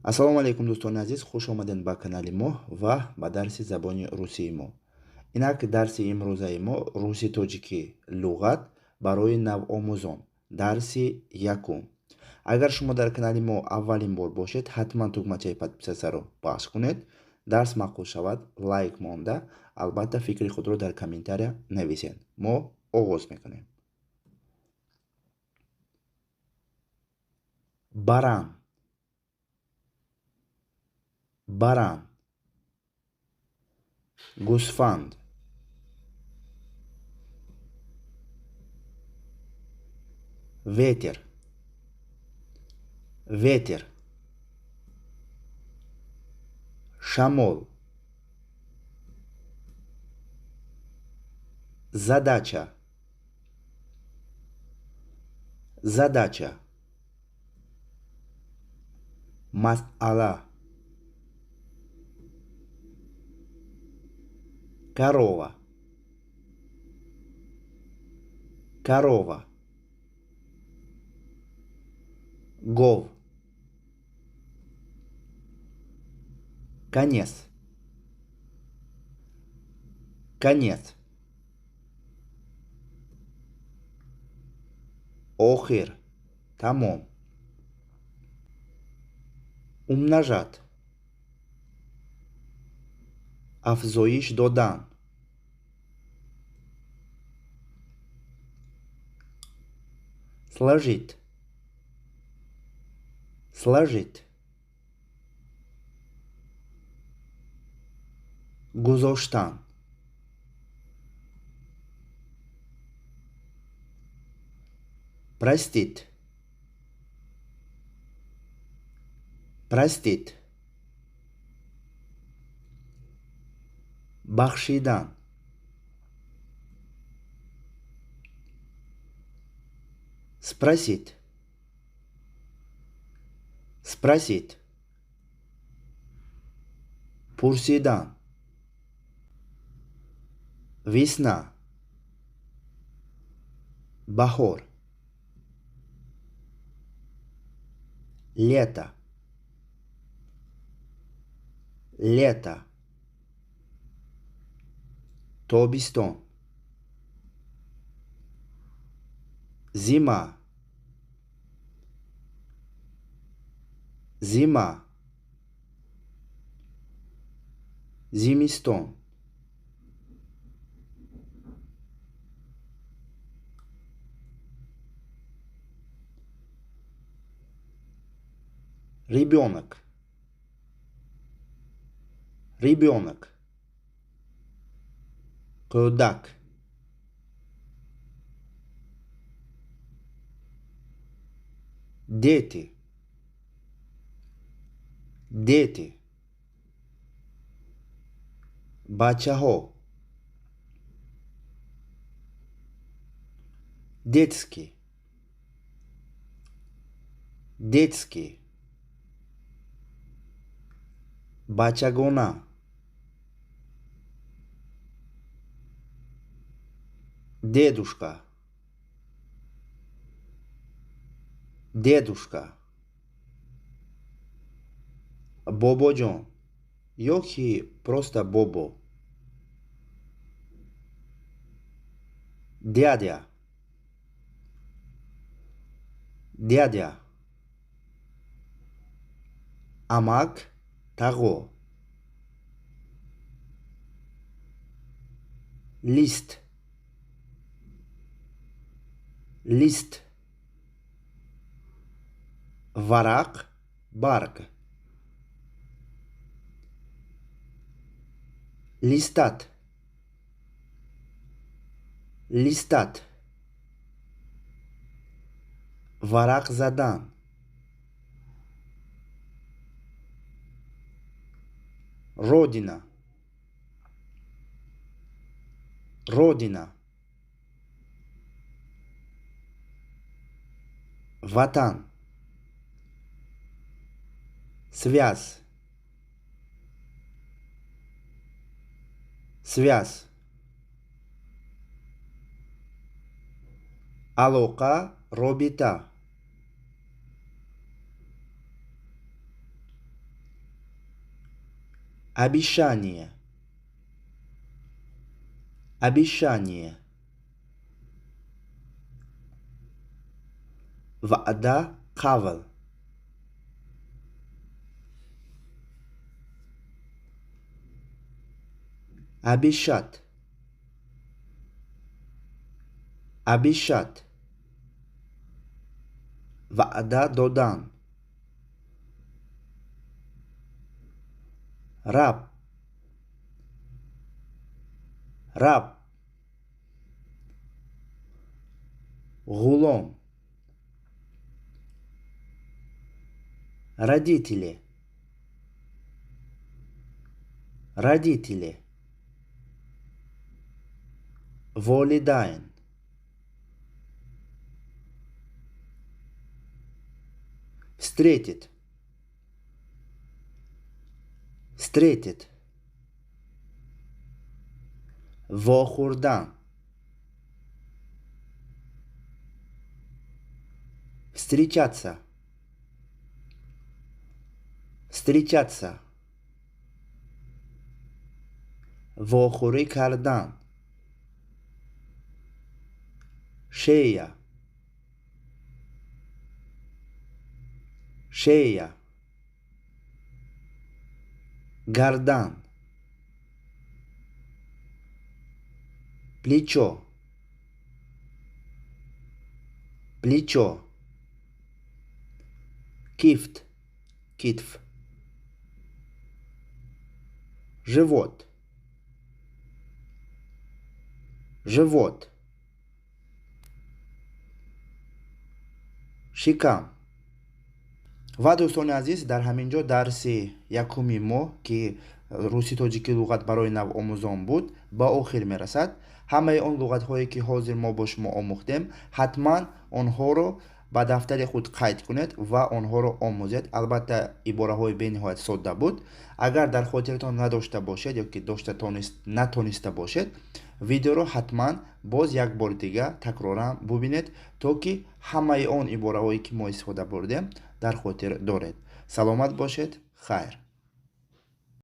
Ассалому алайкум, дӯстони азиз, хуш омадед ба канали мо ва ба дарси забони русии мо. Инак, дарси имрӯзаи мо руси тоҷикӣ луғат барои навомӯзон, дарси якум. Агар шумо дар канали мо аввалин бор бошед, ҳатман тугмачаи подписаться-ро пахш кунед. Дарс маъқул шавад, лайк монда, албатта фикри худро дар комментария нависед. Мо оғоз мекунем. Баран, баран, гӯсфанд, ветер, ветер, шамол, задача, задача, масъала, корова, корова, гов, конец, конец, охир, тамом, умножать, афзоиш додан, сложить, сложить, гузоштан, простить, простить, бахшидан, спросить, спросить, пурсидан, весна, баҳор, лето, лето, тобистон, зима, зима, зимистон, ребенок, ребенок, кӯдак, дети, дети, бачаҳо, детский, детский, бачагона, дедушка, дедушка, бобоҷон ё ки просто бобо, дядя, дядя, амак, тағо, лист, лист, варақ, барг, листать, листать, варақ задан, родина, родина, ватан, связь, связь, алоқа, робита. Обещание. Обещание. Ваъда, қавл. Обещать. Обещать. Ваъда додан. Раб. Раб. Ғулом. Родители. Родители. Волидайн. Встретит. Встретит. Вохӯрдан. Встречаться. Встречаться. Вохӯрӣ кардан. Шея. Шея. Гардан. Плечо. Плечо. Кифт. Китф. Живот. Живот. Шикам. Ва дӯстони азиз, дар ҳамин ҷо дарси якуми мо, ки русӣ тоҷикӣ луғат барои навомӯзон буд, ба охир мерасад. Ҳамаи он луғатҳое, ки ҳозир мо бо шумо омӯхтем, ҳатман онҳоро ба дафтари худ қайд кунед ва онҳоро омӯзед. Албатта, ибораҳои бениҳоят содда буд. Агар дар хотиратон надошта бошед ё ки дошта натониста бошед, видеоро ҳатман боз як бор дига такроран бубинед, то ки ҳамаи он ибораҳое, ки мо истифода бурдем, дар хотир доред. Саломат бошед, хайр.